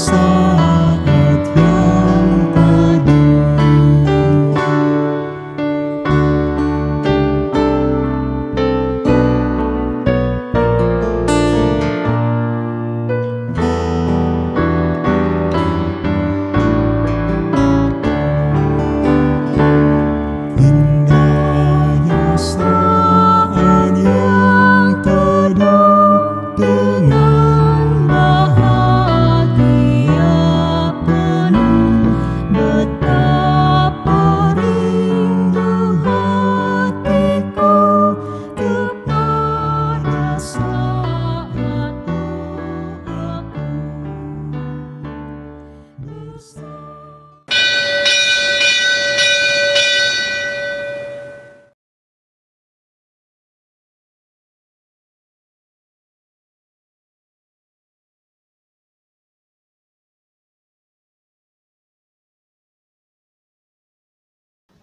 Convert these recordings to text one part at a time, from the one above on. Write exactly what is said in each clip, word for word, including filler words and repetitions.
saat yang teduh. Indahnya saat yang teduh dengan bahagia penuh, betapa rindu hatiku kepada saat aku bersama.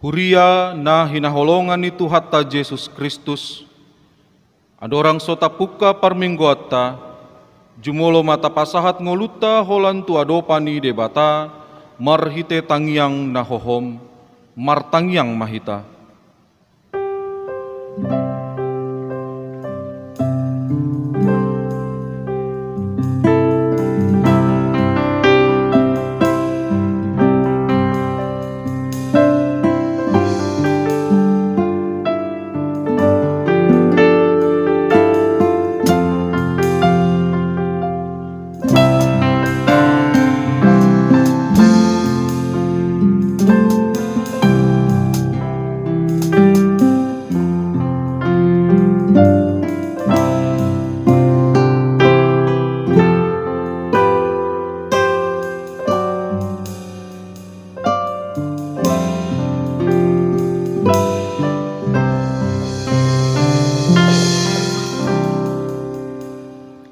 Huria na hinaholongan ni Tuhanta Jesus Kristus, andorang so tapungka parmingguanta, jumolo ma tapasahat ngolunta holan tu adopan ni Debata marhite tangiang na hohom. Martangiang ma hita.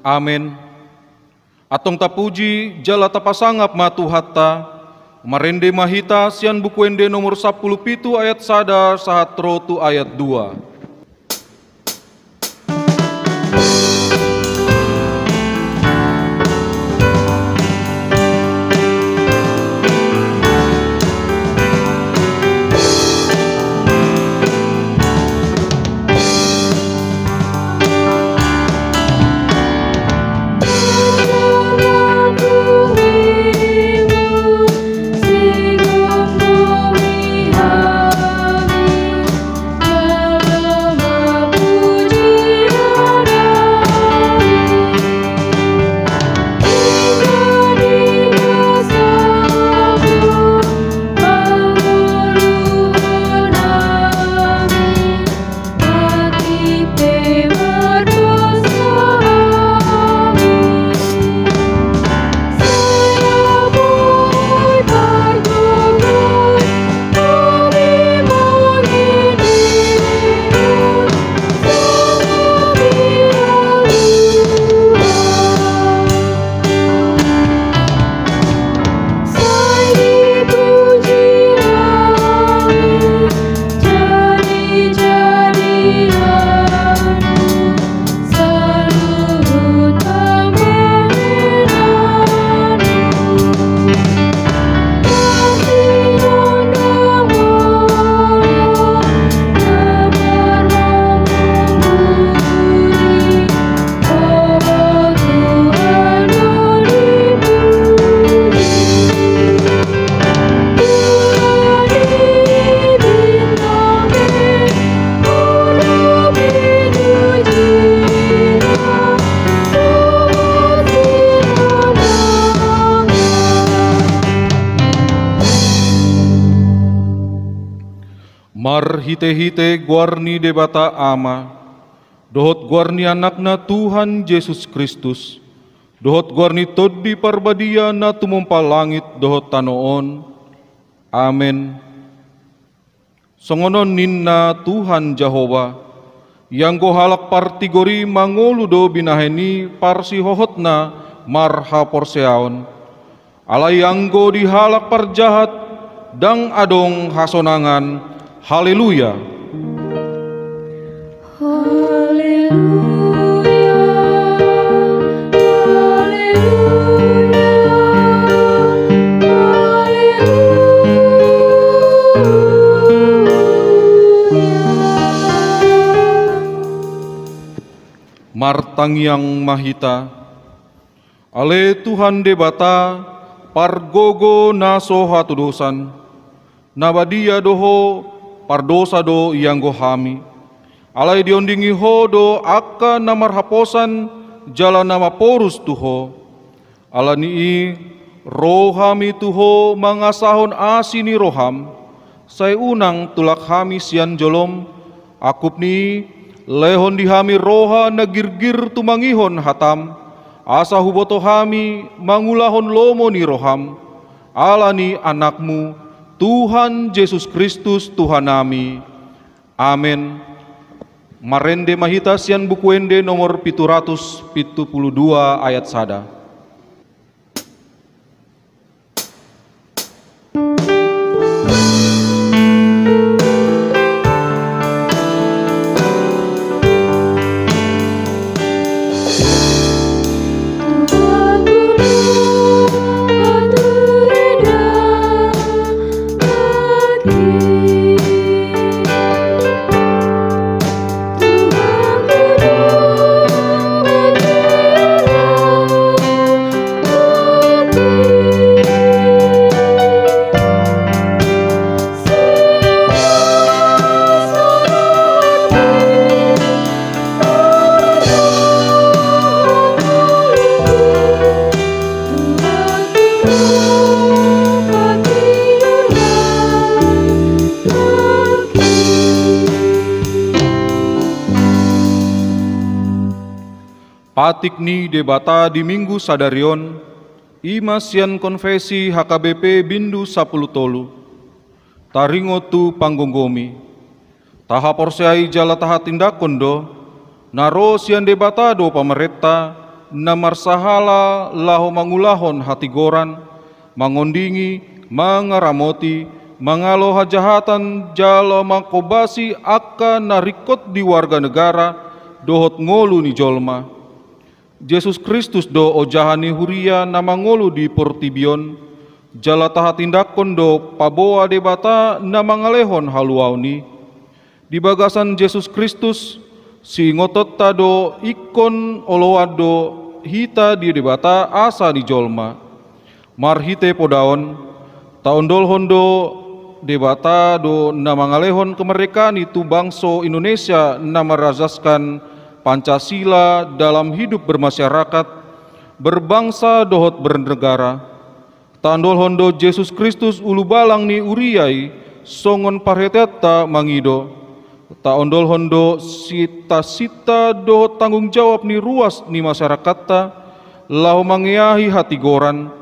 Amen. Antong tapuji jala tapasangap ma Tuhanta. Marende ma hita sian Buku Ende nomor sampulu pitu ayat sada sahat ro tu ayat dua. Marhitehite goar ni Debata Ama, dohot goar ni Anakna Tuhan Jesus Kristus, dohot goar ni Tondi Parbadia na tumompa langit dohot tano on. Amen. Songon on ninna Tuhan Jahowa, ianggo halak partigor i mangolu do binahen i parsihohotna marhaporseaon. Alai anggo di halak parjahat ndang adong hasonangan. Haleluya. Haleluya, haleluya, Tangiang ma hita. Ale Tuhan Debata, pargogo na so hatudosan, na badia do Ho pardosa do ianggo hami. Alai diondingi Ho do angka na marhaposan jala na maporus tu Ho. Ala ni i, ro hami tu Ho mangasahon asi ni roham, sai unang tulak hami sian jolom. Angkup ni i, lehon di hami roha na girgir tumangihon hatam, asa huboto hami mangulahon lomo ni roham, ala ni Anakmu, Tuhan Jesus Kristus Tuhan nami. Amen. Marende ma hita sian Buku Ende nomor pitu ratus pitu pulu dua ayat sada. Patik ni Debata di Minggu sadari on, i ma sian Konfesi H K B P bindu sampulu tolu. Taringot tu panggomgomi. Tahaporseai jala tahatindanghon do, na ro sian Debata do pamarenta, na marsahala laho mangulahon hatigoran, mangondingi, mangaramoti, mangalo hajahatan jala mangkobasi angka na ringkot di warga negara dohot ngolu ni jolma. Jesus Kristus do ojahan ni huria na mangolu di portibi on, jala tahatindanghon do paboa Debata na mangalehon haluaon i. Di bagasan Jesus Kristus, siingotonta do ingkon oloan do hita di Debata asa di jolma. Marhite poda on, taondolhon do Debata do na mangalehon kemerdekaan i tu bangso Indonesia na marasaskan Pancasila dalam hidup bermasyarakat, berbangsa dohot bernegara. Taondolhon do Jesus Kristus ulubalang ni huria i songon parhiteanta mangido. Taondolhon do sintasinta dohot tanggung jawab ni ruas ni masyarakatta, laho mangeahi hatigoran,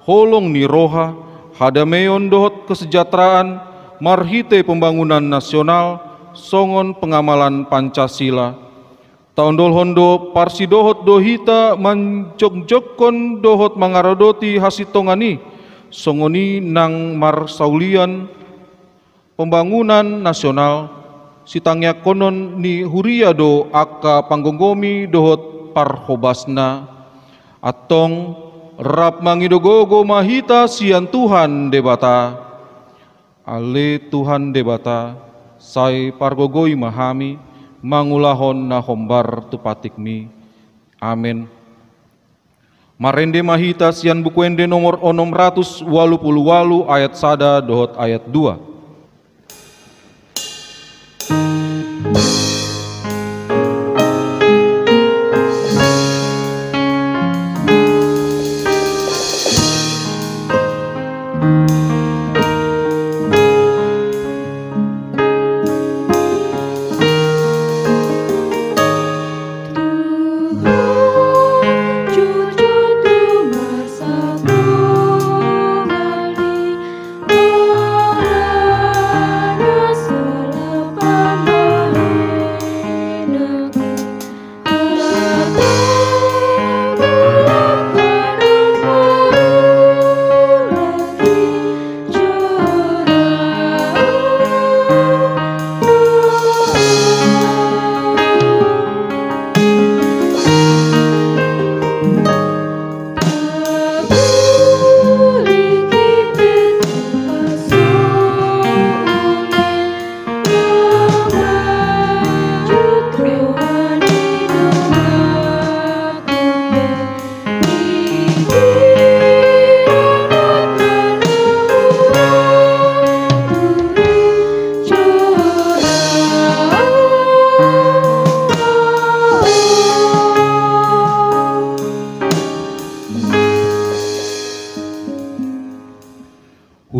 holong ni roha, hadameion dohot kesejahteraan, marhite pembangunan nasional, songon pengamalan Pancasila. Taondolhon do parsidohot do hita manjongjongkon dohot mangaradoti hasintongan i, songon i nang marsaulian pembangunan nasional, sitangiangkonon ni huria do angka panggomgomi dohot parhobasna. Antong, rap mangido gogo ma hita sian Tuhan Debata. Ale Tuhan Debata, sai pargogoi ma hami, mangulahon na hombar tu patikmi. Amen. Marende ma hita sian Buku Ende nomor onom ratus ualu pulu ualu ayat sada dohot ayat dua.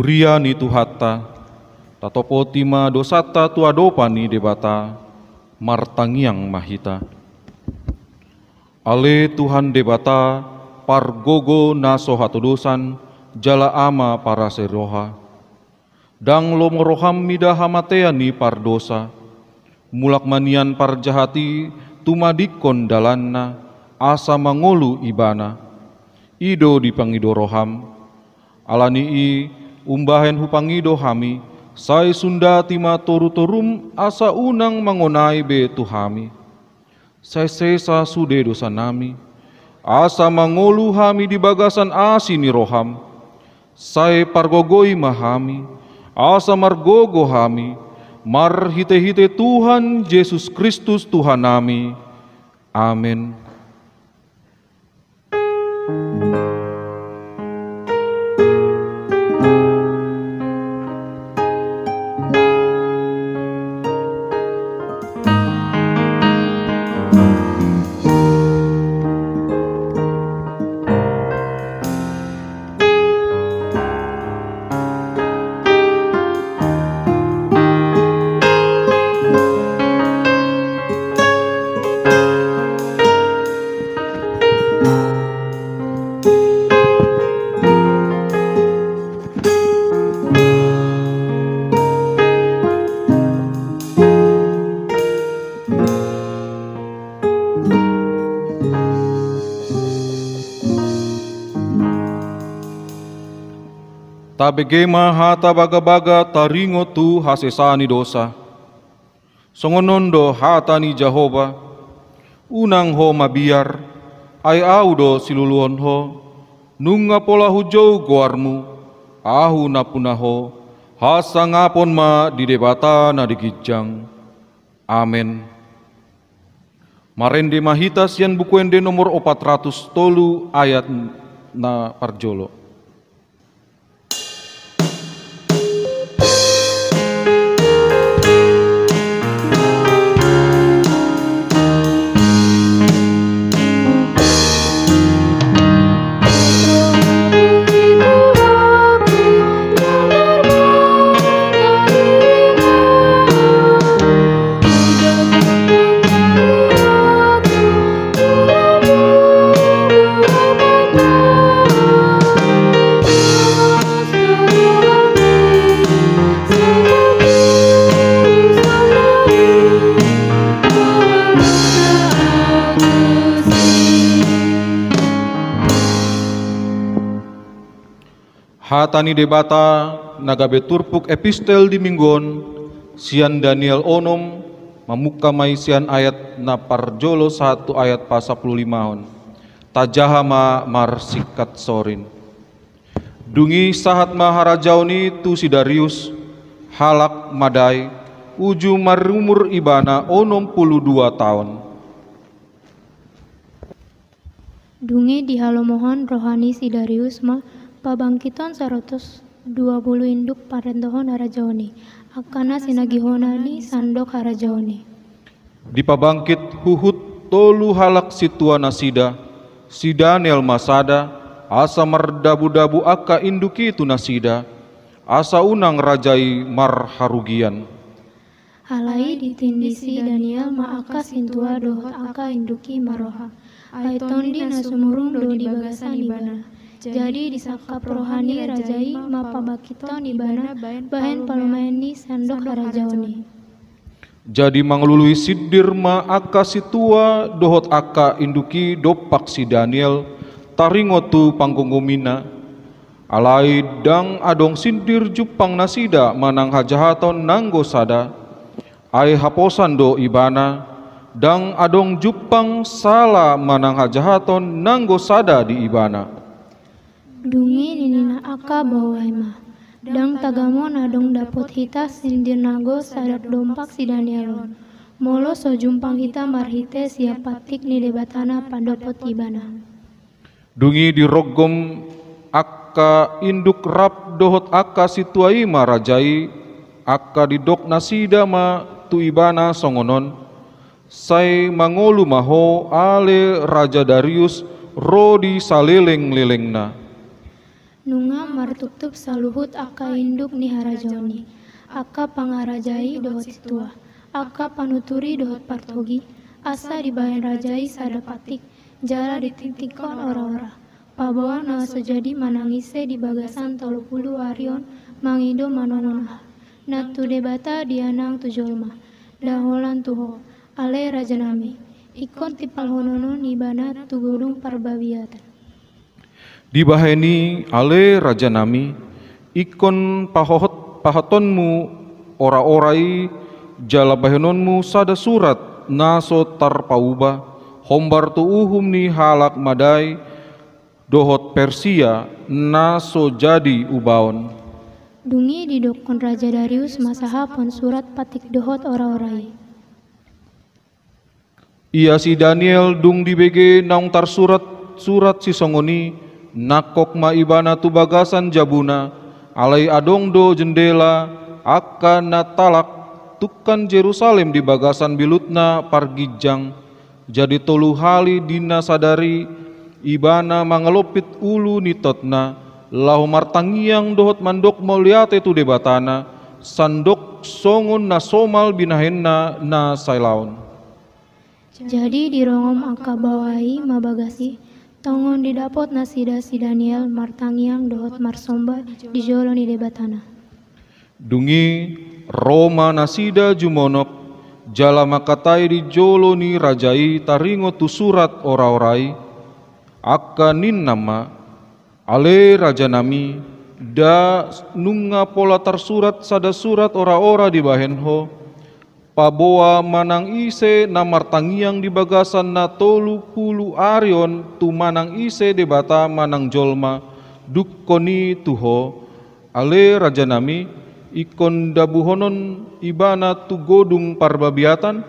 Huria ni Tuhanta, tatopoti ma dosanta tu adopan ni Debata, martangiang ma hita. Ale Tuhan Debata, pargogo na so hatodosan, jala Ama parasi roha. Ndang lomo roham mida hamatean ni pardosa. Mulak ma nian parjahat i tumadingkon dalanna, asa mangolu ibana. I do dipangido roham. Ala ni i, umbahen hupangido hami, sai sundati ma torutorum asa unang mangonai be tu hami. Sai sesa sude dosanami, asa mangolu hami di bagasan asi ni roham. Sai pargogoi ma hami, asa margogo hami, marhitehite Tuhan Jesus Kristus Tuhanami. Amen. Tabege ma hata bagabaga taringot tu hasesaan ni dosa. Songon on do hata ni Jahowa: Unang ho mabiar, ai Ahu do siluluhon ho. Nunga pola hujou goarmu, Ahu nampuna ho. Hasangapon ma di Debata na di ginjang. Amen. Marende ma hita sian Buku Ende nomor opat ratus tolu, ayat na parjolo. Hata ni Debata na gabe turpuk epistel di minggu on, sian Daniel onom, mamungka ma i sian ayat na parjolo sahat tu ayat pasampulu limahon. Tajaha ma marsingkat sorin. Dung i sahat ma harajaon i tu si Darius, halak Madai, uju marumur ibana onom pulu dua taon. Dung i dihalomohon roha ni si Darius ma pabangkithon saratus dua pulu induk parentohon harajaon i, angka na sinagihonna ni sandok harajaon i. Dipabangkit huhut tolu halak sintua nasida, si Daniel ma sada, asa mardabudabu angka induk i tu nasida, asa unang raja i marharugian. Alai ditindi si Daniel ma angka sintua dohot angka induk i marroha, ai tondi na sumurung do di bagasan ibana. Jadi disangkap roha ni raja i ma pabangkithon ibana bahen palumaen ni sandok harajaon i. Jadi mangalului sindir ma angka sintua dohot angka induk i dompak si Daniel, taringot tu panggomgomina. Alai ndang adong sindir jumpang nasida manang hajahaton nanggo sada, ai haposan do ibana, ndang adong jumpang sala manang hajahaton nanggo sada di ibana. Dung i nini angka boa i ma: Ndang tagamon adong dapot hita sindir nanggo sada dompak si Daniel on, molo so jumpang hita marhite sian pantik ni Debata na pandapot ibana. Dung i dironggom angka induk rap dohot angka sintua i ma raja i, angka didok nasida ma tu ibana songon on: Sai mangolu ma ho, ale Raja Darius, ro di salelenglelengna. Nunga martuptup saluhut angka induk ni harajaon i, angka pangarajai dohot sintua, angka panuturi dohot partogi, asa dibahen raja i sada patik, jala ditingtingkon ora-ora. Paboa na so jadi manang ise di bagasan tolu pulu ari on mangido manongon aha na tu Debata dia nang tu jolma, nda holan tu ho, ale rajanami, ingkon timpalhonon ibana tu godung parbabiatan. Dibahen i, ale rajanami, ingkon pahohot-, pahotonmu ora-ora i, jala bahenonmu sada surat na so tarpauba, hombar tu uhum ni halak Madai dohot Persia na so jadi ubaon. Dung i didokkon Raja Darius ma sahapon surat patik dohot ora-ora i. Ia si Daniel dung dibege naung tarsurat surat sisongon i, nangkok ma ibana tu bagasan jabuna, alai adong do jendela angka na talak tungkan Jerusalem di bagasan bilutna parginjang. Jadi tolu hali di na sadari ibana mangalompit ulu ni totna, laho martangiang dohot mandok mauliate tu Debatana, sandok songon na somal binahenna na sailaon. Jadi dirongom angka baoa i ma bagas i, tongon didapot nasida si Daniel martangiang dohot marsomba di jolo ni Debatana. Dung i ro ma nasida jumonok, jala mangkatai di jolo ni raja i taringot tu surat ora-ora i, angka ninna ma, ale rajanami, nda nunga pola tarsurat sada surat ora-ora dibahen ho, paboa manang ise na martangiang di bagasan na tolu pulu ari on tu manang ise debata manang jolma, dungkon i tu ho, ale rajanami, ingkon dabuhonon ibana tu godung parbabiatan?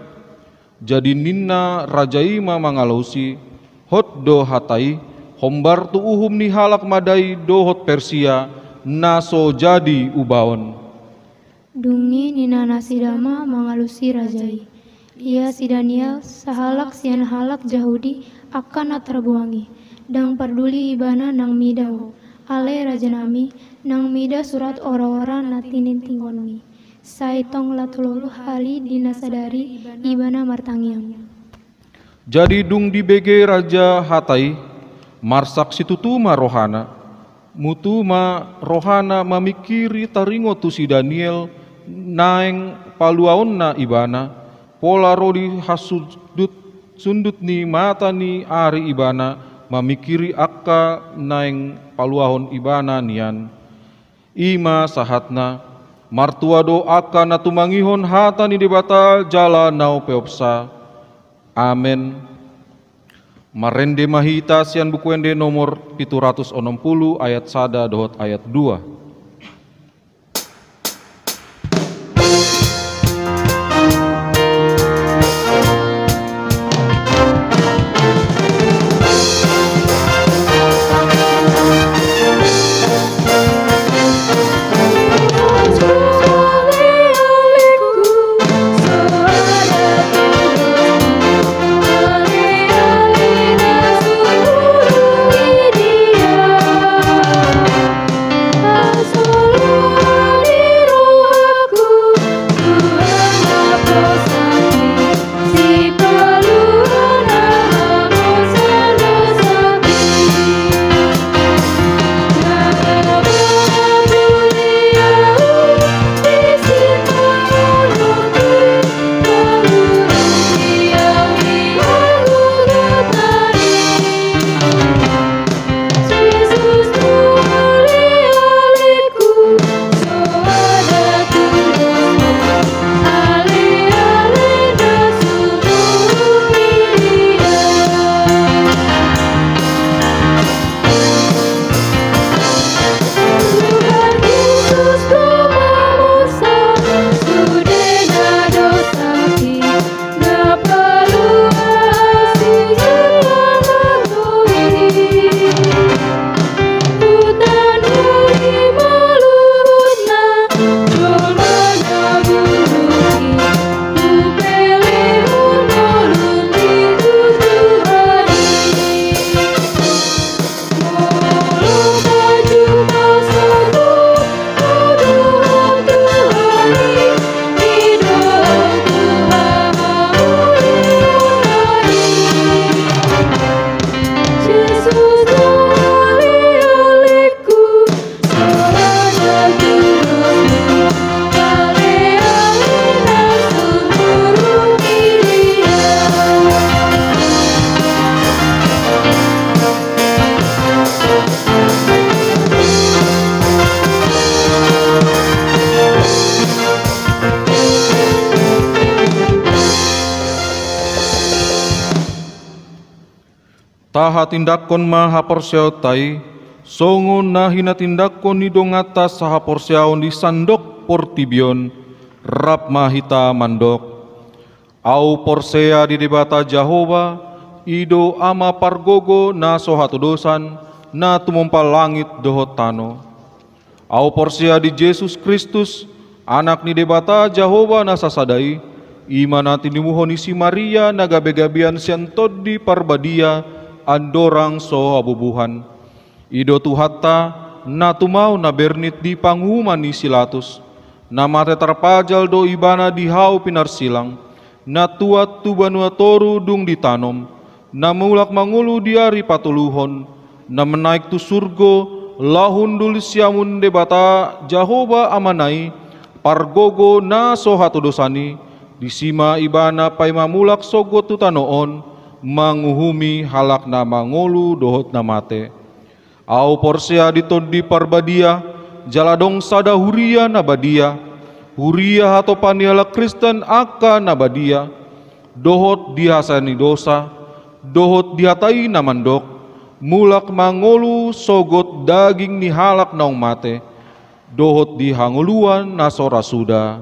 Jadi ninna raja i ma mangalusi, hot do hata i, hombar tu uhum ni halak Madai dohot Persia, na so jadi ubaon. Dung i ninna nasida ma mangalusi raja i. Ia si Daniel, sahalak sian halak Jahudi, angka na tarbuang i, ndang parduli ibana nang mida ho, ale rajanami, nang mida surat ora-ora na tiningtingonmi. Sai tong la tolu hali di na sadari ibana martangiang. Jadi dung dibege raja hata i, marsak situtu ma rohana. Mutu ma rohana mamingkiri taringot tu si Daniel, naeng paluaonna ibana, pola ro di hasundut-sundut ni mata ni ari ibana, mamingkiri angka naeng paluahon ibana nian. I ma sahatna, martua do angka na tumangihon hata ni Debata jala na umpeopsa. Amen. Marende ma hita sian Buku Ende nomor pitu ratus onom pulu, ayat sada dohot ayat dua. Tahatindanghon ma haporseaonta i, songon na hinatindangkon ni donganta sahaporseaon di sandok portibi on, rap ma hita mandok: Ahu porsea di Debata Jahowa, i do Ama pargogo na so hatodosan, na tumompa langit dohot tano. Ahu porsea di Jesus Kristus, Anak ni Debata Jahowa na sasada i, i ma na tinimuhon ni si Maria na gabe-gabean sian Tondi Parbadia andorang so habubuhan. I do Tuhanta, na tumau na bernit di panguhuman ni si Latus, na mate tarpajal do Ibana di hau pinarsilang, na tuat tu banua toru dung ditanom, na mulak mangolu di ari patoluhon, na manaek tu surgo, laho hundul siamun Debata Jahowa Amana i, pargogo na so hatodosan i, disi ma Ibana paima mulak sogot tu tano on, manguhumi halak na mangolu dohot na mate. Ahu porsea di Tondi Parbadia, jala adong sada huria na badia, huria hatopan ni halak Kristen angka na badia, dohot di hasesaan ni dosa, dohot di hata i na mandok: Mulak ma ngolu sogot daging ni halak naung mate, dohot di hangoluan na so ra suda.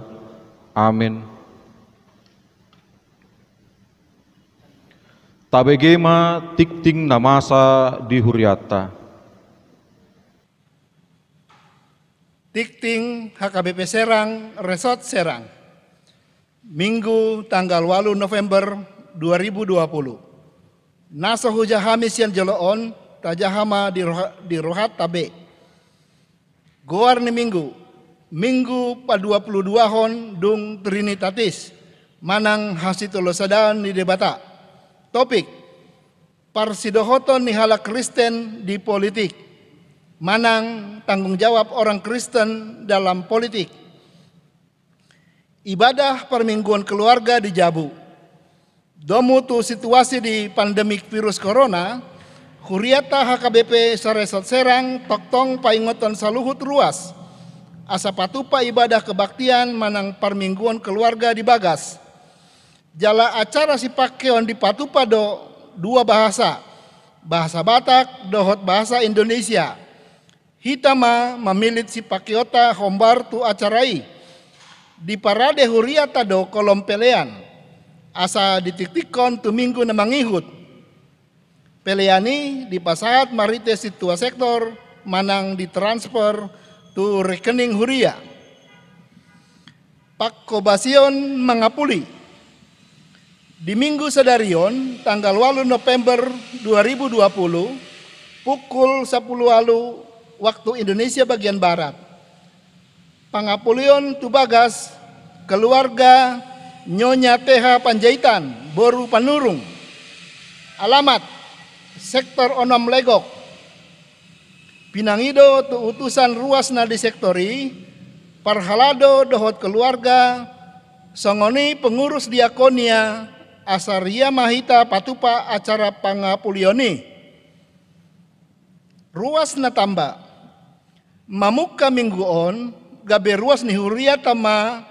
Amen. Tabege ma tingting na masa di hurianta. Tingting H K B P Serang, Resort Serang. Minggu tanggal ualu November dua ribu dua puluh. Na so hujaha hami sian jolo on, tajaha ma di roha-, di rohanta be. Goar ni Minggu, Minggu paduapuluduahon dung Trinitatis, manang hasitolosadaan ni Debata. Topik: Parsidohoton ni halak Kristen di politik, manang tanggung jawab orang Kristen dalam politik. Ibadah parmingguon keluarga di jabu. Domu tu situasi di pandemik virus corona, hurianta H K B P se-Resort Serang tongtong paingothon saluhut ruas, asa patupa ibadah kebaktian manang parmingguon keluarga di bagas. Jala acara sipangkeon dipatupa do dua bahasa, bahasa Batak dohot bahasa Indonesia. Hita ma mamillit sipangkeonta hombar tu acara i. Diparade hurianta do kolom pelean, asa ditiktikhon tu minggu na mangihut. Pelean i dipasahat marhite sintua sektor manang ditransfer tu rekening huria. Panghobasion mangapuli. Di Minggu sadari on, tanggal ualu November dua ribu dua puluh, pukul sapulu ualu waktu Indonesia bagian barat, pangapulion tu bagas keluarga Nyonya T H Panjaitan, boru Panurung. Alamat: Sektor onom Legok. Pinangido tu utusan ruas na di sektor i, parhalado dohot keluarga, songon i pengurus diakonia, asa ria ma hita patupa acara pangapulion i. Ruas na tamba. Mamungka Minggu on, gabe ruas ni hurianta ma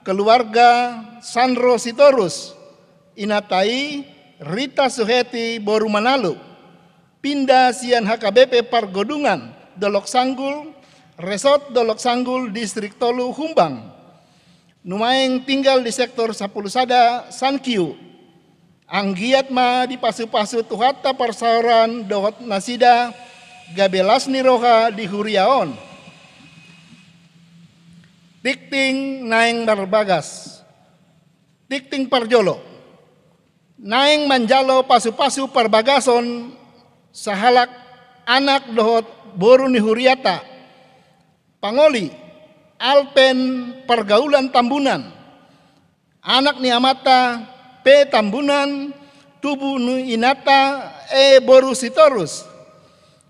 keluarga Sandro Sitorus, inanta i Rita Suheti boru Manalu, pinda sian H K B P Pargodungan, Dolok Sanggul, Resort Dolok Sanggul, Distrik tolu Humbang. Nuaeng tinggal di sektor sapulu sada Sankiu. Anggiat ma dipasupasu Tuhanta parsaoran dohot nasida, gabe las ni roha di huria on. Tingting naeng marbagas. Tingting parjolo. Naeng manjalo pasupasu parbagason sahalak anak dohot boru ni hurianta. Pangoli, Alpen Pargaulan Tambunan. Anak ni amanta P Tambunan, tubu ni inanta E boru Sitorus.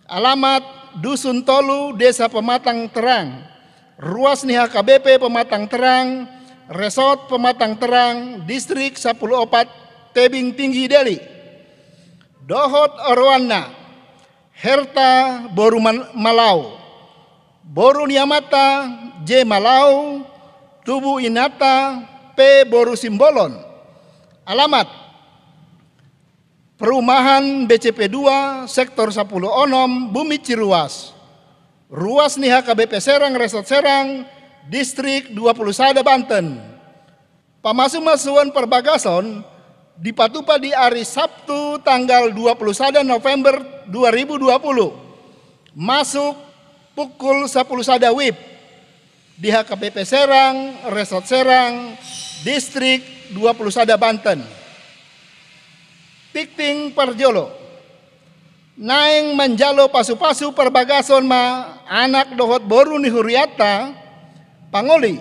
Alamat Dusun Tolu, Desa Pematang Terang. Ruas ni H K B P Pematang Terang, Resort Pematang Terang, Distrik sapulu opat, Tebing Tinggi, Deli. Dohot oroanna, Herta boru Man-, Malau. Boru ni amanta J Malau, tubu inanta P boru Simbolon. Alamat: Perumahan B C P dua, sektor sampulu onom, Bumi Ciruas. Ruas ni H K B P Serang, Resort Serang, Distrik dua pulu sada Banten. Pamasumasuon parbagason dipatupa di ari Sabtu tanggal dua pulu sada November dua ribu dua pulu. Masuk pukul sampulu sada wib di H K B P Serang, Resort Serang, Distrik dua pulu sada Banten. Tingting parjolo. Naeng manjalo pasupasu parbagason ma anak dohot boru ni hurianta, pangoli,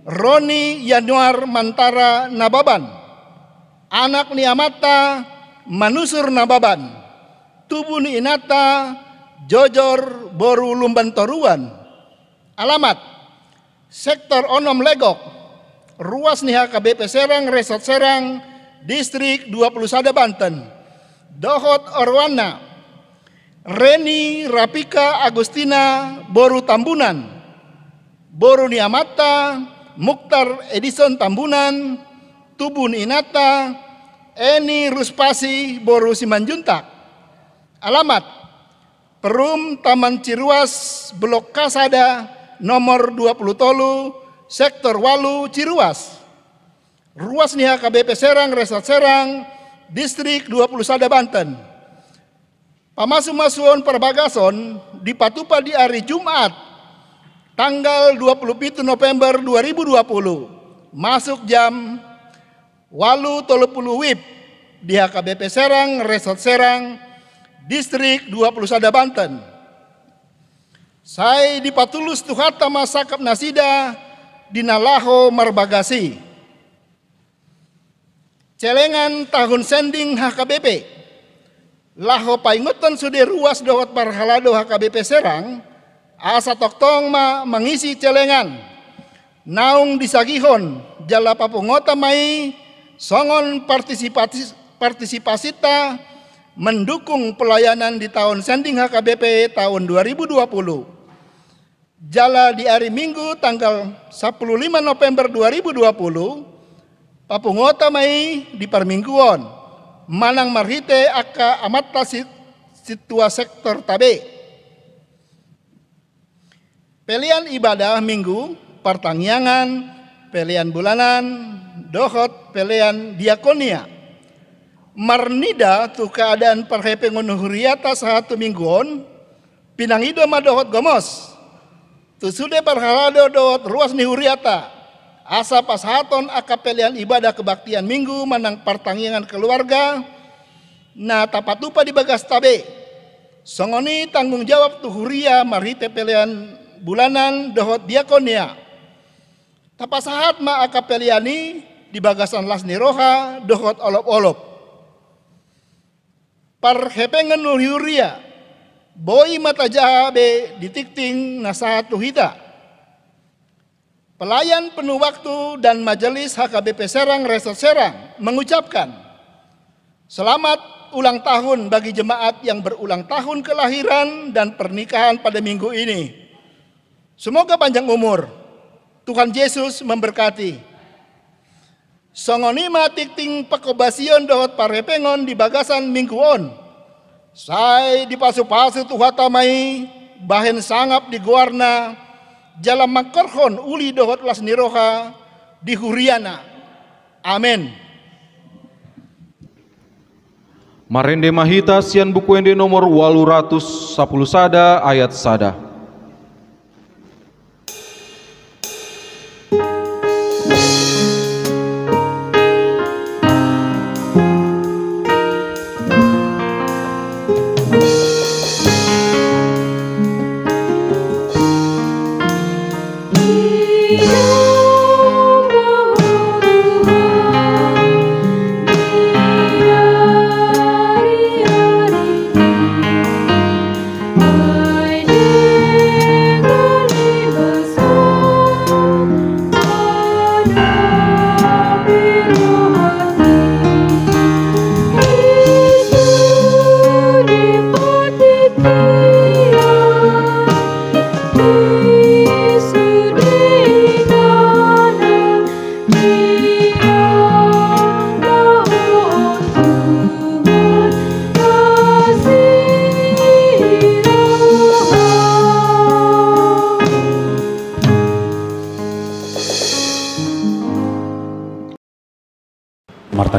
Roni Yanuar Mantara Nababan. Anak ni amanta, Manusur Nababan. Tubu ni inanta, Jojor boru Lumban Toruan. Alamat, sektor onom Legok, ruas ni H K B P Serang, Resort Serang, Distrik dua pulu sada Banten. Dohot oroanna, Reni Rapika Agustina boru Tambunan. Boru ni amanta, Muktar Edison Tambunan. Tubu ni inanta, Eni Ruspasi boru Simanjuntak. Alamat, Perum Taman Ciruas, Blok K sada, nomor dua pulu tolu, sektor walu, Ciruas. Ruas ni H K B P Serang, Resort Serang, Distrik dua pulu sada Banten. Pamasumasuon parbagason dipatupa di ari Jumat, tanggal dua pulu pitu November dua ribu dua pulu, masuk jam walu tolu pulu wib di H K B P Serang, Resort Serang, Distrik dua pulu sada Banten. Sai dipatulus Tuhanta ma sangkap nasida di na laho marbagas i. Celengan tahun sending H K B P. Laho paingothon sude ruas dohot parhalado H K B P Serang, asa tongtong ma mangisi celengan. Naung disagihon, jala papunguhon ma i songon partisipasi-, partisipasinta mendukung pelayanan di tahun sending H K B P tahun dua ribu dua pulu. Jala di ari Minggu tanggal sampulu lima November dua ribu dua pulu, papunguhon ma i di parmingguon, manang marhite angka amanta si-, sintua sektorta be. Pelean ibadah Minggu, partangiangan, pelean bulanan, dohot pelean diakonia. Marnida tu keadaan parhepengon huriata sahat tu Minggu on, pinangido ma dohot gomos tu sude parhalado dohot ruas ni huriata, asa pasahaton angka pelean ibadah kebaktian Minggu manang partangiangan keluarga, na tapatupa di bagasta be. Songon i tanggung jawab tu huria marhite pelean bulanan dohot diakonia. Tapasahat ma angka pelean i di bagasan las ni roha dohot olopolop. Parhepengon ni huria, boi ma tajaha be di tingting na sahat tu hita. Pelayan penuh waktu dan majelis H K B P Serang Resort Serang mengucapkan selamat ulang tahun bagi jemaat yang berulang tahun kelahiran dan pernikahan pada minggu ini. Semoga panjang umur. Tuhan Yesus memberkati. Songon i ma tingting panghobasion dohot parhepengon di bagasan minggu on. Sai dipasupasu Tuhanta ma i bahen sangap di goarna, jala mangkorhon uli dohot las ni roha di huriana. Amen. Marende ma hita sian Buku Ende nomor ualu ratus sampulu sada ayat sada.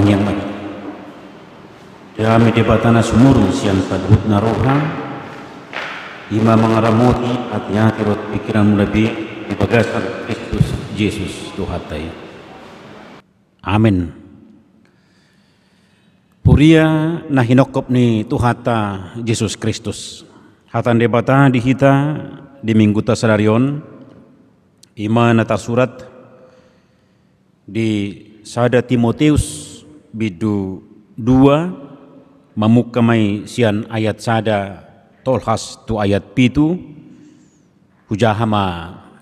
Yang baik. Dame Debata na sumurung sian saluhutna roha, i ma mangaramoti ateate dohot pingkiranmuna be di bagasan Kristus Jesus Tuhanta i. Amen. Huria na hinophop ni Tuhanta Jesus Kristus. Hata ni Debata di hita di mingguta sadari on, i ma na tarsurat di sada Timoteus bindu dua, mamungka ma i sian ayat sada tolhas tu ayat pitu. Hujaha ma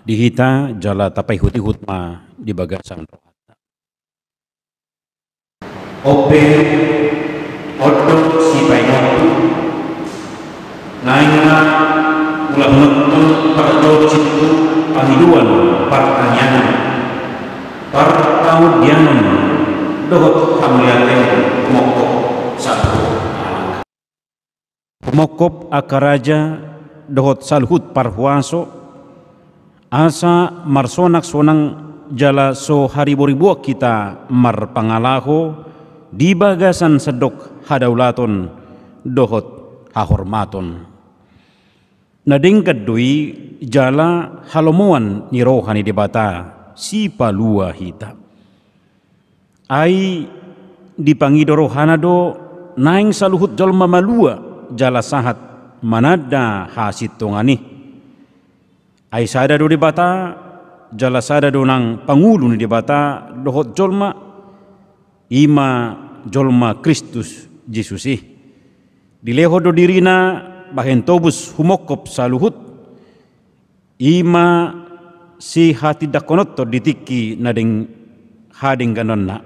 di hita jala tapaihutihut ma di bagasan rohanta. On pe, on do sipaingonku, naeng ma ulahononhon parjolo sintua pangidoan, partangiangan, partaondiangan dohot hamauliateon, humophop saluhut angka, humophop angka raja dohot saluhut parhuaso, asa marsonaksonang jala so hariboriboan hita marpangalaho di bagasan sandok hadaulaton dohot hahormaton. Na denggan do i jala halomoan ni roha ni Debata Sipalua hita. Ai dipangido rohana do naeng saluhut jolma malua jala sahat mananda hasintongan i. Ai sada do Debata, jala sada do nang pangulu ni Debata dohot jolma, i ma jolma Kristus Jesus i. Dilehon do dirina bahen tobus humophop saluhut, i ma sihatindangkononhon di tingki na deng-, hadengganonna.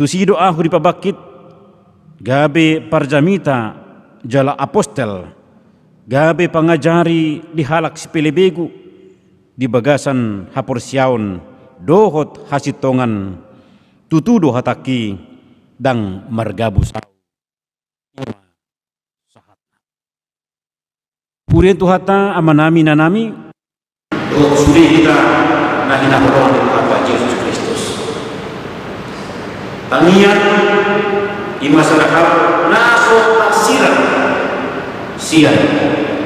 Tusi do ahu dipabangkit, gabe parjamita jala apostel, gabe pangajari di halak sipelebegu, di bagasan haporseaon dohot hasintongan. Tutu do hatangki, ndang margabus ahu. I ma sahatna. Huria ni Tuhanta, amanami, inanami, dohot sude hita na hinaholongan ni Tuhanta Jesus Kristus. Tangiang i ma sada hal na so tarsirang sian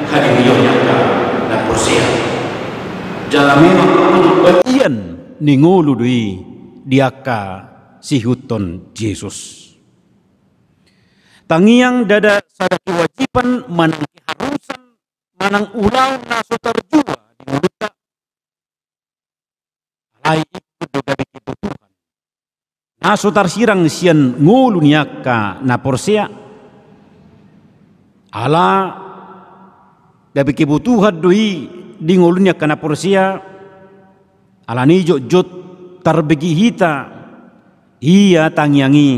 hadirion ni angka na porsea. Jala memang bagian ni ngolu do i di angka siihuthon Jesus. Tangiang ndada sada kewajiban manang keharusan manang ulaon na so tarjua di ngolunta. Alai ingkon do gabe kebutuhan na so tarsirang sian ngolu ni angka na porsea. Ala gabe kebutuhan do i di ngolu ni angka na porsea. Alani i jotjot tarbege hita ia tangiang i,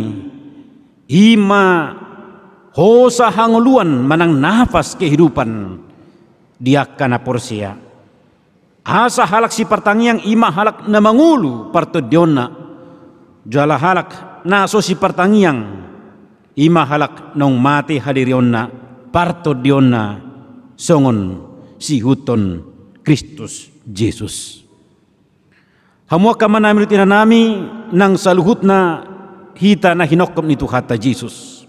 i ma hosa hangoluan manang nafas kehidupan di angka na porsea. Asa halak sipartangiang i ma halak na mangolu partondionna, jala halak na so sipartangiang i ma halak naung mate hadirionna, partondionna songon siihuthon Kristus Jesus. Hamu angka amanami dohot inanami nang saluhutna hita na hinophop ni Tuhanta Jesus.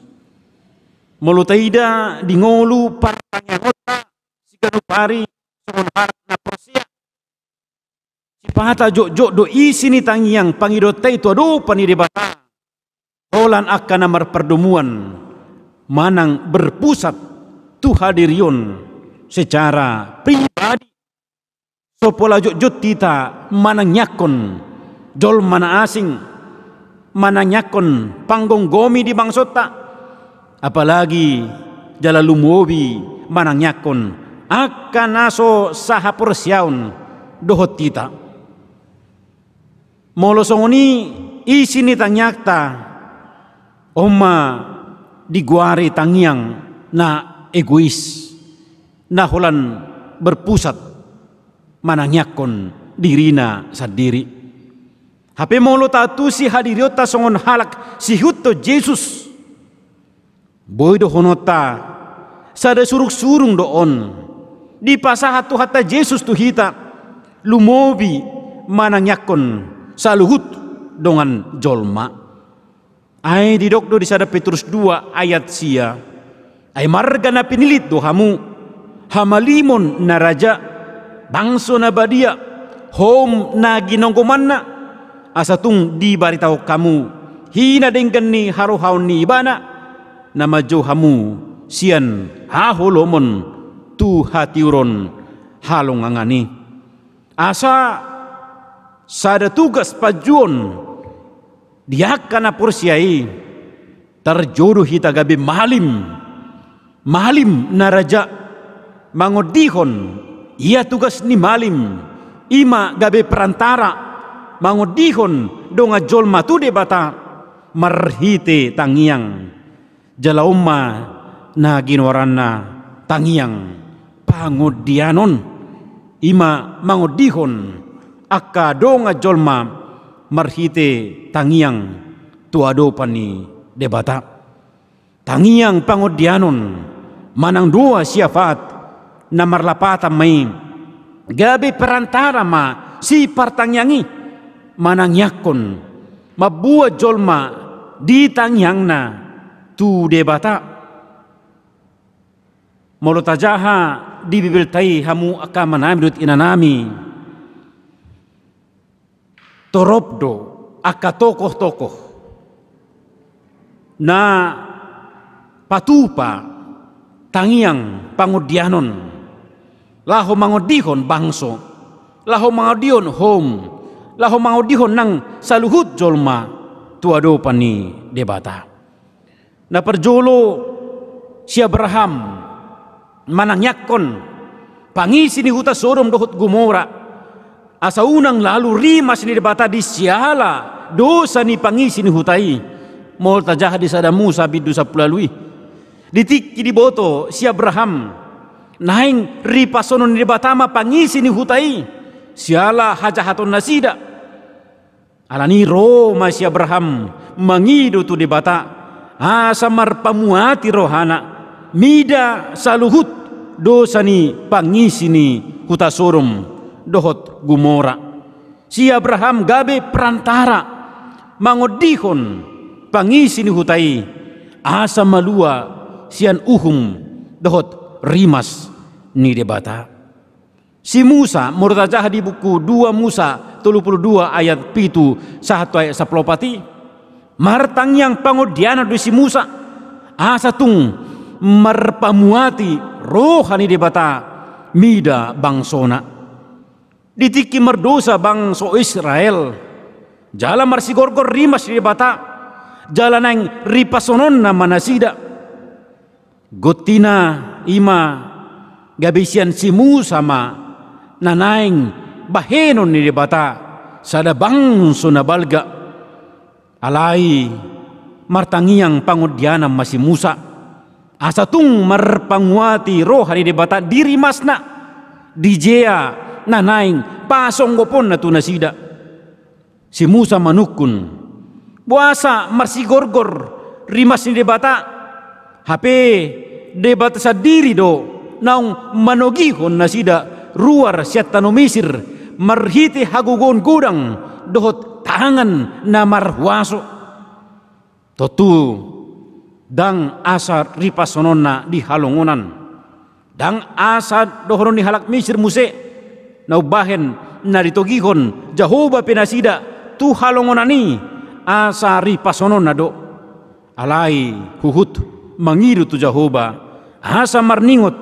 Molo taida di ngolu partangiangonta siganup ari songon halak na porsea, sipata jotjot do isi ni tangiang pangidoanta i tu adopan ni Debata holan angka na marpardomuan manang berpusat tu hadirion secara pribadi. So pola jotjot hita manangiangkon jolma na asing, manangiangkon panggomgomi di bangsonta, apalagi jala lumobi manangiangkon angka na so sahaporseaon dohot hita. Molo songon i isi ni tangiangta, on ma digoari tangiang na egois, na holan berpusat manangiangkon dirina sandiri. Hape molo taantusi hadirionta songon halak siihuthon Jesus, boi dohononta sada surungsurung do on dipasahat Tuhanta Jesus tu hita, lumobi manangiangkon saluhut dongan jolma. Ai didok do di sada Petrus dua ayat sia: Ai marga na pinillit do hamu, hamalimon na raja, bangso na badia, houm na ginonggomanna, asa tung dibaritahon hamu hinadenggan ni harohaon ni Ibana, na manjou hamu sian haholomon tu hatiuron halongangan i. Asa sada tugas panjouon di angka na porsea i, tarjou do hita gabe malim, malim na raja, mangondihon ia tugas ni malim, i ma gabe perantara mangondihon dongan jolma tu Debata marhite tangiang. Jala on ma na ginoaranna tangiang pangondianon, i ma mangondihon angka dongan jolma marhite tangiang tu adopan ni Debata. Tangiang pangondianon manang doa syafaat na marlapatan ma i, gabe perantara ma si partangiang i manangiangkon, mamboan jolma di tangiangna tu Debata. Molo tajaha di Bibelta i, hamu angka amanami dohot inanami, torop do angka tokoh-tokoh na patupa tangiang pangondianon laho mangondihon bangso, laho mangondihon houm, laho mangondihon nang saluhut jolma tu adopan ni Debata. Na parjolo, si Abraham manangiangkon pangisi ni huta Sodom dohot Gomora, asa unang lalu rimas ni Debata di siala dosa ni pangisi ni huta i. Molo tajaha di sada Musa bindu sampulu ualu i, di tingki diboto si Abraham naeng ripasonon ni Debata ma pangisi ni huta i siala hajahatonnasida. Alani i ro ma si Abraham mangido tu Debata asa marpamuati rohana mida saluhut dosa ni pangisi ni huta Sodom dohot Gomora. Si Abraham gabe perantara mangondihon pangisi ni huta i asa malua sian uhum dohot rimas ni Debata. Si Musa, molo tajaha di buku dua Musa tolu pulu dua ayat pitu sahat tu ayat sampulu opat i, martangiang pangondianon do si Musa asa tung marpamuati roha ni Debata mida bangsona. Di tingki mardosa bangso Israel, jala marsigorgor rimas ni Debata, jala naeng ripasononna ma nasida. Gontina i ma gabe sian si Musa ma na naeng bahenon ni Debata sada bangso na balga. Alai martangiang pangondianon ma si Musa asa tung marpamuati roha ni Debata di rimasna, dijea na naeng pasombuponna tu nasida. Si Musa manungkun, boasa marsigorgor rimas ni Debata? Hape Debata sandiri do naung manogihon nasida ruar sian tano Misir marhite hagogoon godang dohot tangan na marhuaso. Tontu ndang asa ripasononna di halongonan, ndang asa dohonon ni halak Misir muse, na umbahen na ditogihon Jahowa pe nasida tu halongonan i asa ripasononna do. Alai huhut mangido tu Jahowa asa marningot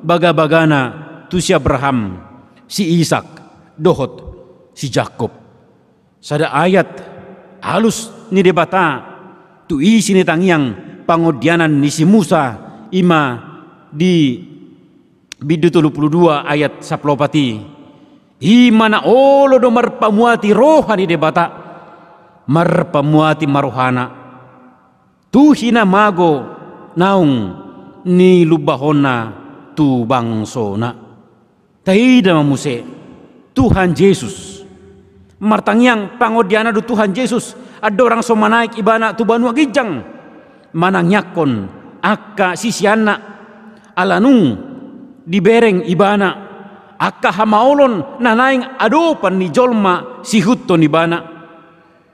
bagabagana tu si Abraham, si Isak dohot si Jakob. Sada ayat alus ni Debata tu isi ni tangiang pangondianon ni si Musa, i ma di bindu tolu pulu dua ayat sampulu opat i. I ma na olo do marpamuati roha ni Debata, marpamuati ma rohana. Tu hina mago naung nilumbahonna tu bangsona. Taida ma muse Tuhan Jesus. Martangiang pangondianon do Tuhan Jesus andorang so manaek ibana tu banua ginjang, manangiangkon angka siseanna ala nunga dibereng ibana angka hamaolon na naeng adopan ni jolma sihuthon ibana.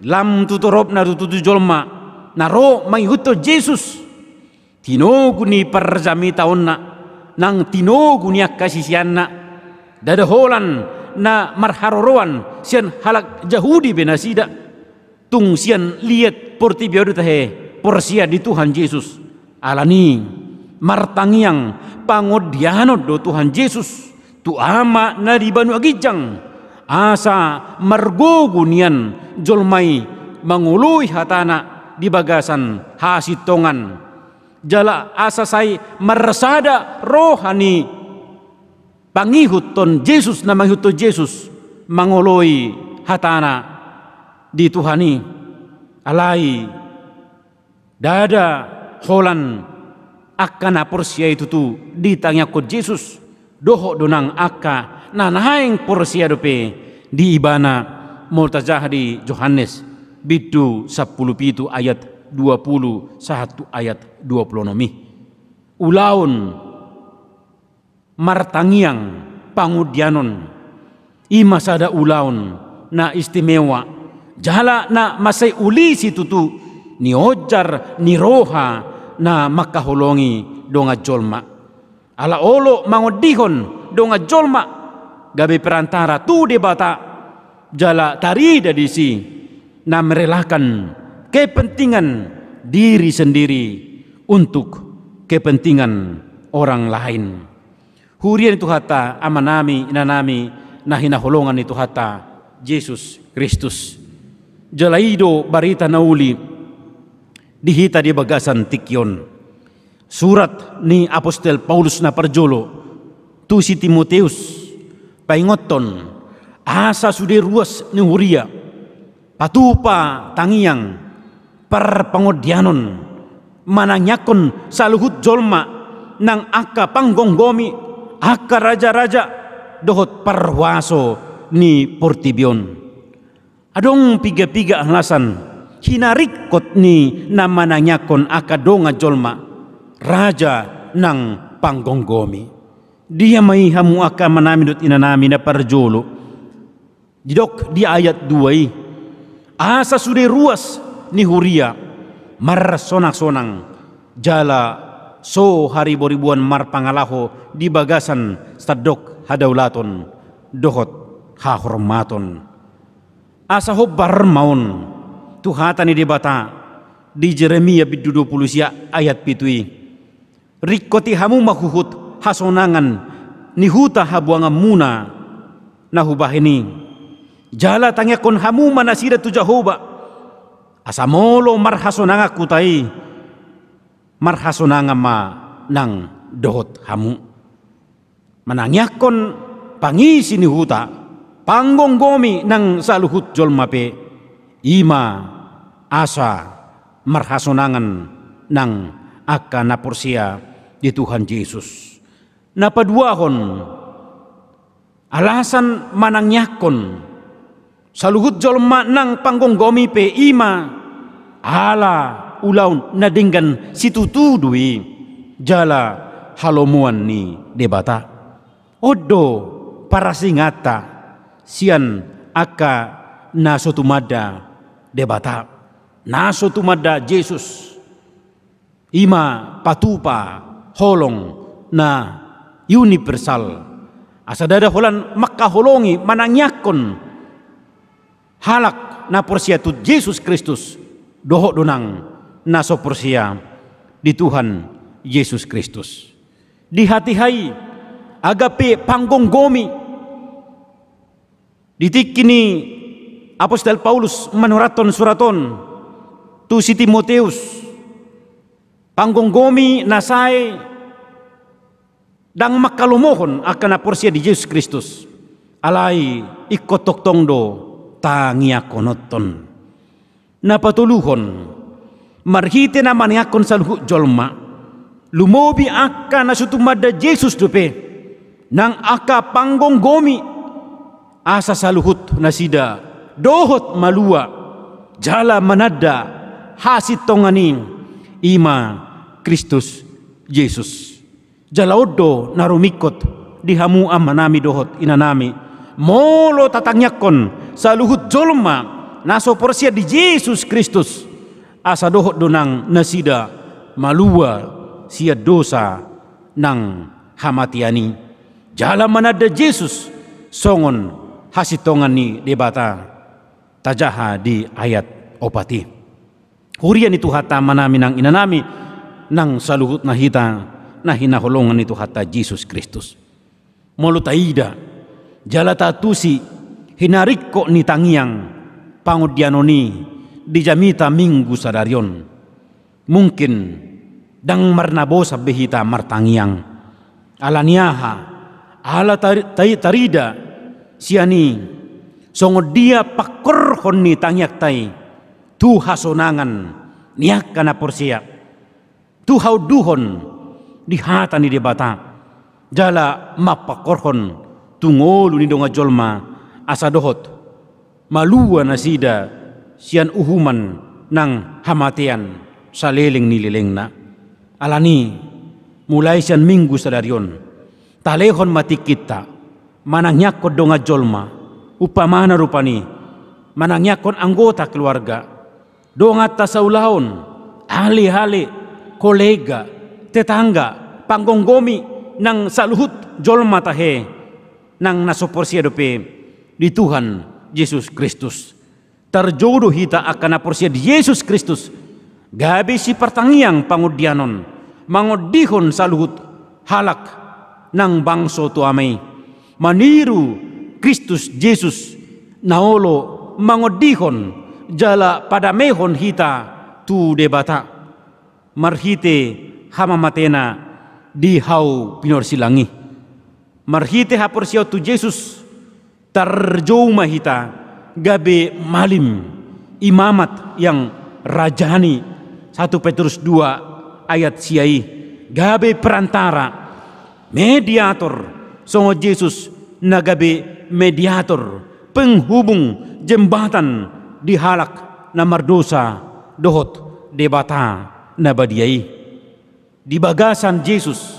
Lam tu toropna do tutu jolma na ro mangihuthon Jesus, tinogu ni parjamitaonna nang tinogu ni angka siseanna, ndada holan na marharoroan sian halak Jahudi be nasida, tung sian liat portibi on do tahe porsea di Tuhan Jesus. Alani i martangiang pangondianon do Tuhan Jesus tu Ama na di banua ginjang, asa margogo nian jolma i mangoloi hatana di bagasan hasintongan. Jala asa sai marsada roha ni pangihuthon Jesus, na mangihuthon Jesus, mangoloi hatana di Tuhan i. Alai ndada holan angka na porsea i tutu ditangiangkon Jesus, dohot do nang angka na naeng porsea dope di Ibana, molo tajaha di Johannes bindu sampulu pitu ayat dua pulu sahat tu ayat dua pulu onom i. Ulaon martangiang pangondianon, i ma sada ulaon na istimewa, jala na mansai ulisi tutu nionjar ni roha na mangkaholongi dongan jolma. Ala olo mangondihon dongan jolma gabe perantara tu Debata, jala tarida disi na merelakan kepentingan diri sendiri untuk kepentingan orang lain. Huria ni Tuhanta, amanami, inanami, na hinaholongan ni Tuhanta Jesus Kristus. Jala i do barita na uli di hita di bagasan tingki on. Surat ni apostel Paulus na parjolo tu si Timoteus, paingothon asa sude ruas ni huria patupa tangiang, parpangondianon, manangiangkon saluhut jolma nang angka panggomgomi, angka rajaraja dohot parhuaso ni portibi on. Adong piga-piga alasan hinaringkot ni na manangiangkon angka dongan jolma, raja nang panggomgomi. Dia ma i hamu angka amanami dohot inanami na parjolo? Didok di ayat dua i, asa sude ruas ni huria marsonang-sonang jala so hariboriboan marpangalaho di bagasan sandok hadaulaton dohot hahormaton. Asa hombar ma on tu hata ni Debata di Jeremia bindu dua pulu sia ayat pitu i. Ringkoti hamu ma huhut hasonangan ni huta habuanganmuna na hubahen i. Jala tangiangkon hamu ma nasida tu Jahowa, asa molo marhasonangan huta i, marhasonangan ma nang dohot hamu. Manangiangkon pangisi ni huta, panggomgomi nang saluhut jolma pe, i ma asa marhasonangan nang angka na porsea di Tuhan Jesus. Na paduahon, alasan manangiangkon saluhut jolma nang panggomgomi pe, i ma ala ulaon na denggan situtu do i jala halomoan ni Debata. On do parasinganta sian angka na so tumanda Debata, na so tumanda Jesus. I ma patupa holong na universal, asa ndada holan mangkaholongi manangiangkon halak na porsea tu Jesus Kristus, dohot do nang na so porsea di Tuhan Jesus Kristus. Di hatiha i, agape panggomgomi. Di tingki ni apostel Paulus manurathon surat on tu si Timoteus, panggomgomi na sae ndang manghalomohon angka na porsea di Jesus Kristus, alai ingkon tongtong do tangiangkononhon. Na patoluhon, marhite na manangiangkon saluhut jolma, lumobi angka na so tumanda Jesus dope, nang angka panggomgomi, asa saluhut nasida dohot malua jala mananda hasintongan i, i ma Kristus Jesus. Jala on do na rumingkot di hamu amanami dohot inanami, molo tatangiangkon saluhut jolma na so porsea di Jesus Kristus, Asa dohot do nang nasida malua sian dosa nang hamatean i. Jala mananda Jesus songon hasintongan ni Debata, tajaha di ayat opat i. Huria ni Tuhanta, amanami nang inanami, nang saluhutna hita na hinaholongan ni Tuhanta Jesus Kristus. Molo taida jala taantusi hinaringkot ni tangiang pangondianon i di jamita Minggu sadari on, mungkin ndang marnabosan be hita martangiang. Ala ni aha? Ala tar-, tai-, tarida sian i songon dia pangkorhon ni tangiangta i tu hasonangan ni angka na porsea, tu haunduhon di hata ni Debata, jala mampangkorhon tu ngolu ni dongan jolma asa dohot malua nasida sian uhuman nang hamatean saleleng ni lelengna. Ala ni, mulai sian Minggu sadari on, talehon ma tingkinta manangiangkon dongan jolma, umpamana rupani manangiangkon anggota keluarga, donganta saulaon, ale-ale, kolega, tetangga, panggomgomi, nang saluhut jolma tahe nang na so porsea dope di Tuhan Jesus Kristus. Tarjou do hita angka na porsea di Jesus Kristus gabe sipartangiang pangondianon, mangondihon saluhut halak nang bangso tu Ama i, maniru Kristus Jesus na olo mangondihon jala padamehon hita tu Debata marhite hamamatena di hau pinorsilang i. Marhite haporseaon tu Jesus, tarjou ma hita gabe malim, imamat yang rajani, satu Petrus dua ayat sia i, gabe perantara, mediator, songon Jesus na gabe mediator, penghubung, jembatan di halak na mardosa dohot Debata na badia i. Di bagasan Jesus,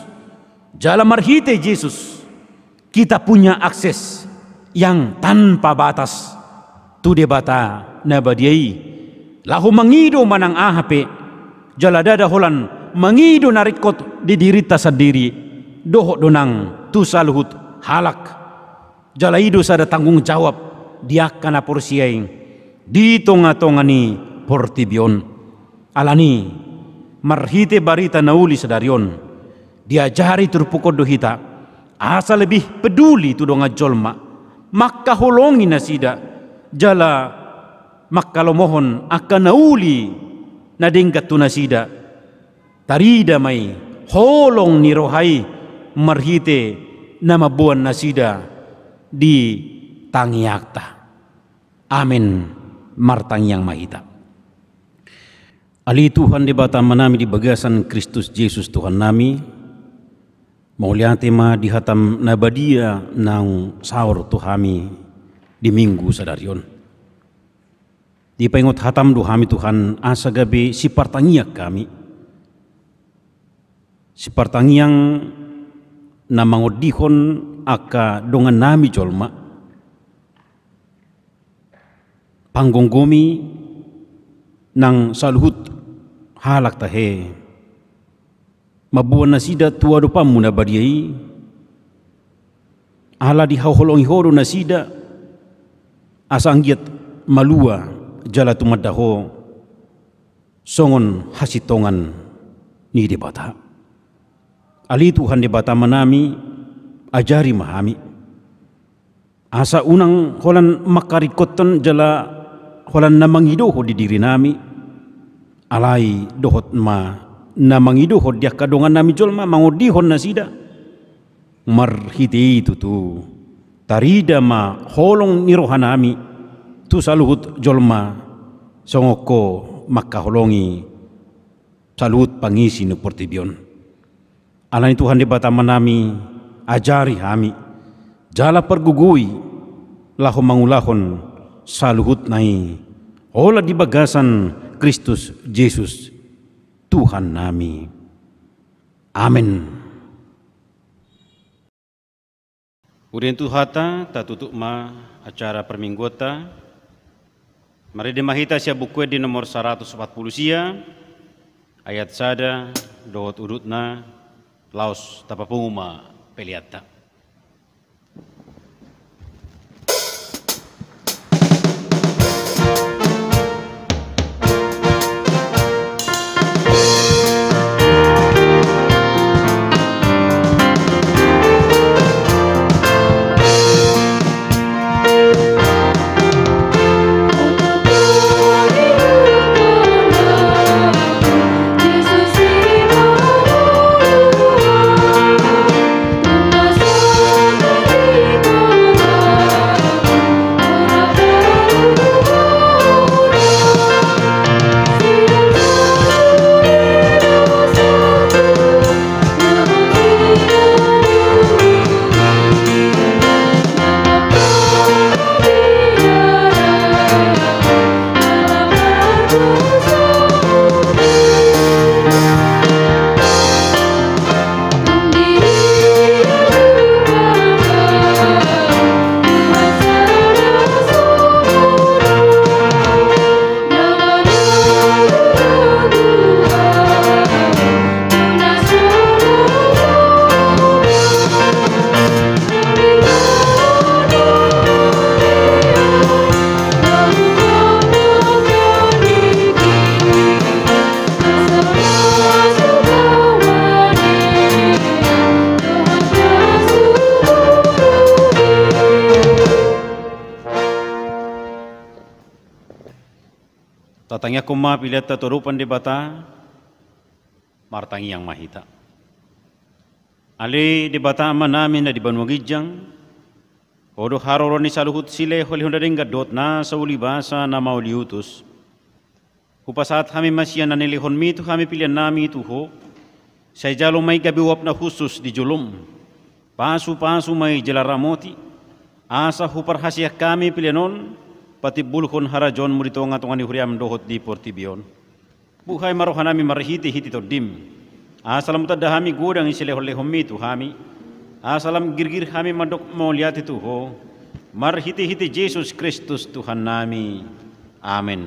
jala marhite Jesus, kita punya akses yang tanpa batas tu Debata na badia i. Laho mangido manang aha pe, jala ndada holan mangido na ringkot di dirinta sandiri, dohot do nang tu saluhut halak. Jala i do sada tanggung jawab di angka na porsea i di tonga-tonga ni portibi on. Ala ni, marhite barita na uli sadari on, diajari turpuk on do hita asa lebih peduli tu dongan jolma, mangkaholongi nasida, jala mangkalomohon angka na uli na denggan tu nasida. Tarida ma i holong ni roha i marhite na mamboan nasida di tangiangta. Amen. Martangiang ma hita. Ale Tuhan Debata Amanami di bagasan Kristus Jesus Tuhannami, mauliate ma di hataM na badia naung saor tu hami di Minggu sadari on. Dipaingot hataM do hami Tuhan, asa gabe sipartangiang hami. Sipartangiang na mangondihon angka dongannami jolma, panggomgomi nang saluhut halak tahe. Mamboan nasida tu adopanMu na badia i, ala dihaholongi Ho do nasida, asa anggiat malua jala tumanda Ho songon hasintongan ni Debata. Ale Tuhan Debata Amanami, ajari ma hami. Asa unang holan mangkaringkothon jala holan na mangidohon di dirinami, alai dohot ma na mangidohon di angka dongannami jolma, mangondihon nasida. Marhite i tutu, tarida ma holong ni rohanami tu saluhut jolma, songon Ho mangkaholongi saluhut pangisi ni portibi on. Ala ni Tuhan Debata Amanami, ajari hami, jala pargogoi, laho mangulahon saluhutna i, holan di bagasan Kristus Jesus, Tuhannami. Amen. Huria ni Tuhanta, tatutup ma acara parmingguonta. Marende ma hita sian Buku Ende nomor saratus opat pulu sia, ayat sada dohot udutna, laos tapapungu ma peleanta. Tatangiangkon ma peleanta tu adopan Debata, martangiang ma hita. Ale Debata Amanami na di banua ginjang, Ho do haroro ni saluhut silehonlehon na denggan dohot na saulibasa na mauliutus. Hupasahat hami ma sian na nilehonmi tu hami peleannami tu Ho, sai jalo ma i gabe uap na hushus di jolom. Pasupasu ma i jala ramoti, asa huparhaseang hami pelean on patimbulhon harajaonmu di tongatonga ni huriam dohot di portibi on. Buhai ma rohanami marhitehite Tondim, asa lam tanda hami godang ni silehonlehonmi tu hami, asa lam girgir hami mandok mauliate tu Ho, marhitehite Jesus Kristus Tuhannami. Amen.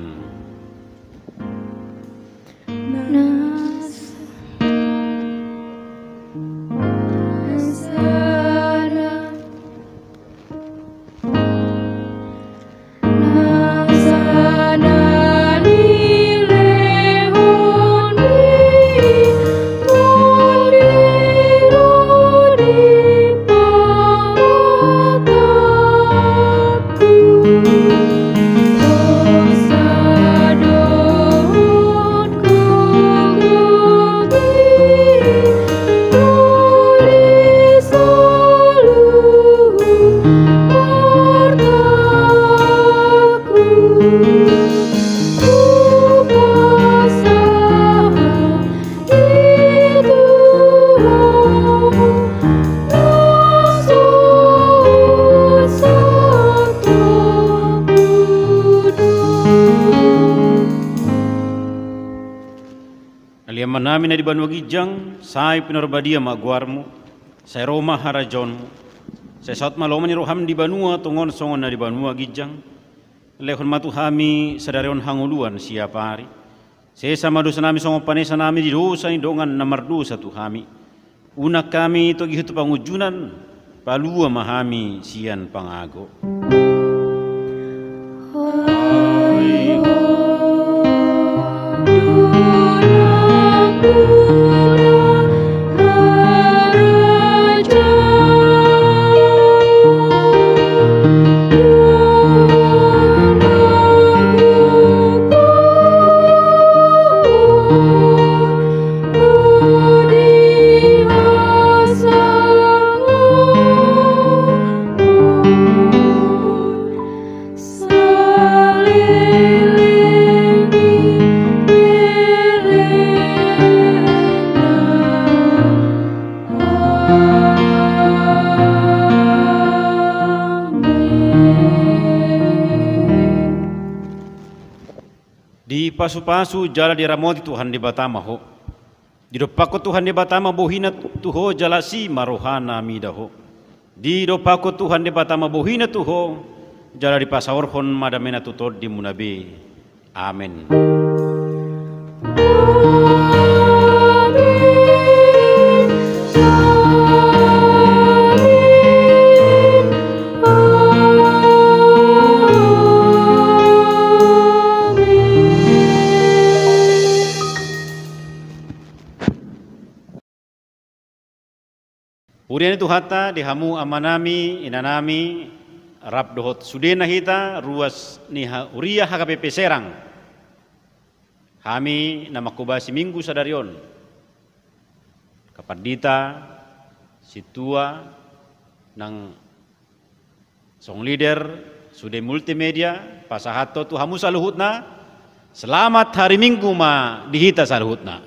Ale Amanami na di banua ginjang, sai pinarbadia ma goarmu, sai ro ma harajaonmu, sai saut ma lomo ni roham di banua tonga on songon na di banua ginjang. Lehon ma tu hami sadari on hangoluan siapari. Sesa ma dosanami songon panesanami di dosa ni dongan na mardosa tu hami. Unang hami togihon tu pangunjunan, palua ma hami sian pangago. Dipasupasu jala diramoti Tuhan Debata ma ho. Didompakkon Tuhan Debata ma bohina tu ho jala asi ma rohana mida ho. Didompakkon Tuhan Debata ma bohina tu ho Jala dipasaorhon ma damena tu tondimuna be. Amen. Huria ni Tuhanta, di hamu amanami, inanami, rap dohot sudena hita ruas ni ha-, huria H K B P Serang. Hami na manghobasi Minggu sadari on, kapandita, sintua, nang song leader, sude multimedia, pasahathon tu hamu saluhutna, selamat hari Minggu ma di hita saluhutna.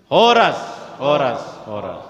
Horas, horas, horas.